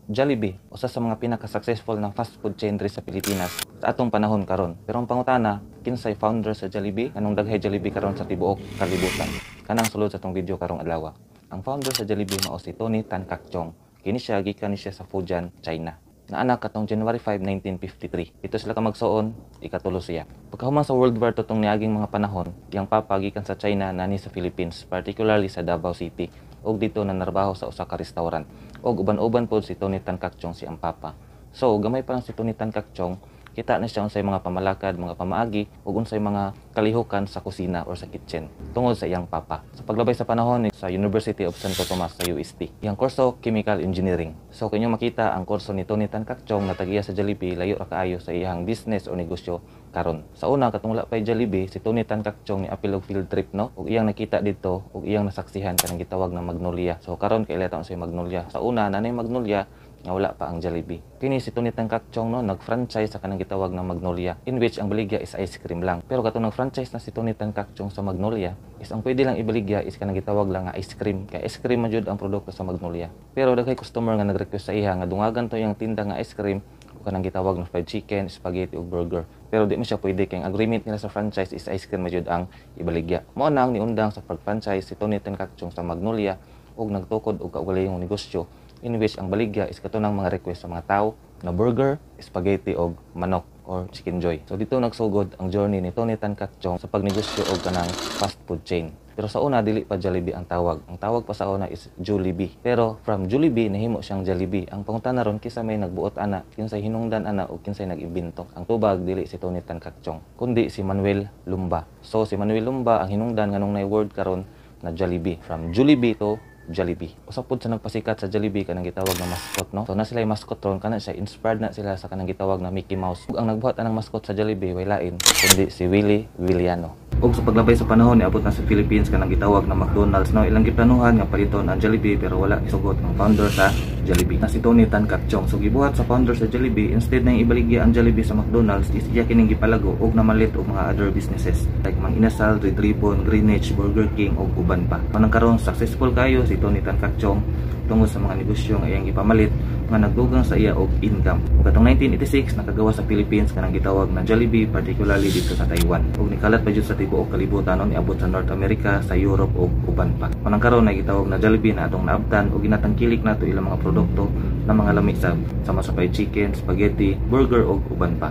Jollibee, usa sa mga pinaka-successful na fast food chain diri sa Pilipinas sa atong panahon karon. Pero ang pangutana, kinsay founder sa Jollibee? Nganong daghay Jollibee karon sa tibuok kalibutan? Kanang sulod sa atong video karong adlaw. Ang founder sa Jollibee mao si Tony Tan Caktiong. Kini siya gikan ni siya sa Fujian, China. Naanak katong January 5, 1953. Ito sila ka magsuon, ikatulo siya. Pagkahuman sa World War II tong niaging mga panahon, iyang papa gikan sa China nani sa Philippines, particularly sa Davao City, ug dito nanarbaho sa usa ka restaurant. Ug uban-uban pod si Tony Tan Caktiong sa iyang papa. So, gamay pa lang si Tony Tan Caktiong, kita na siya unsay mga pamalakad, mga pamaagi ug unsay mga kalihukan sa kusina or sa kitchen tungod sa iyang papa. Sa paglabay sa panahon, sa University of Santo Tomas sa UST. Iyang kurso, Chemical Engineering. So kung makita ang kurso ni Tony Tan Caktiong na tagiya sa Jollibee, layo ra kaayo sa iyang business o negosyo karon. Sa una, katong wala pay Jollibee, si Tony Tan Caktiong ni apil og field trip, no, ug iyang nakita dito ug iyang nasaksihan kanang gitawag na Magnolia. So karon kaila ta sa Magnolia. Sa una, nanay Magnolia nga wala pa ang Jollibee. Kini si Tony Tan Caktiong, no, nag-franchise sa kanang gitawag na Magnolia, in which ang baligya is ice cream lang. Pero katong nag-franchise na si Tony Tan Caktiong sa Magnolia is ang pwede lang ibaligya is kanang gitawag lang nga ice cream. Kay ice cream man jud ang produkto sa Magnolia. Pero daghay customer nga nag-request sa iya nga dungagan to iyang tinda nga ice cream o kanang gitawag na fried chicken, spaghetti ug burger. Pero di mo siya pwede kay ang agreement nila sa franchise is ice cream man jud ang ibaligya. Mao na ang niundang sa pag-franchise si Tony Tan Caktiong sa Magnolia ug nagtukod og kaugalingong negosyo, in which ang baligya is katunang mga request sa mga tao na burger, spaghetti og manok or chicken joy. So dito nagsugod ang journey ni Tony Tan Caktiong sa pagnegosyo og kanang fast food chain. Pero sa una, dili pa Jollibee ang tawag. Ang tawag pa sa una is Jollibee. Pero from Jollibee nahimo siyang Jollibee. Ang pangutana ron, kinsa may nagbuot ana, kinsay hinungdan ana o kinsay nag-imbento? Ang tubag, dili si Tony Tan Caktiong, kundi si Manuel Lumba. So si Manuel Lumba ang hinungdan nganong nay word karon na Jollibee. From Jollibee to Jollibee. Usa pud sa nagpasikat sa Jollibee, kanang gitawag na mascot, no. So na sila yung mascot ron, kana siya inspired na sila sa kanang gitawag na Mickey Mouse. Ug ang nagbuhat anang mascot sa Jollibee way lain kundi si Willie Villano. Ug sa paglabay sa panahon, niabot na sa Philippines kanang gitawag na McDonald's, no. Ilang giplanuhan nga paliton ang Jollibee, pero wala isugot ang founder sa Jollibee na si Tony Tan Caktiong. So gibuhat sa founder sa Jollibee, instead na ibaligya ang Jollibee sa McDonald's is iya kining gipalago ug namalit og mga other businesses like Mang Inasal, Red Ribbon, Greenwich, Burger King ug uban pa. Manang karon successful kayo si Tony Tan Caktiong tungod sa mga negosyo nga iyang gipamalit nga nagdugang sa iya og income. Ug katong 1986, nakagawa sa Philippines kanang gitawag na Jollibee, particularly dito sa Taiwan. Ug nikalat pa jud sa tibuok kalibutan, no, niabot sa North America, sa Europe ug uban pa. Manang karon na gitawag na Jollibee na atong naabtan ug ginatangkilik nato ilang mga produkto na mga lami sab, sama sa fried chicken, spaghetti, burger ug uban pa.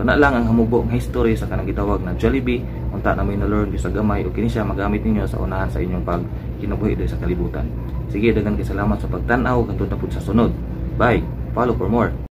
Kana lang ang hamubo nga history sa kanang gitawag na Jollibee. Unta na may na-learn sa gamay ug kini siya magamit ninyo sa unahan sa inyong pag kinabuhi diri sa kalibutan. Sige, daghan kay salamat sa pagtan-aw, hangtod na pud sa sunod. Bye. Follow for more.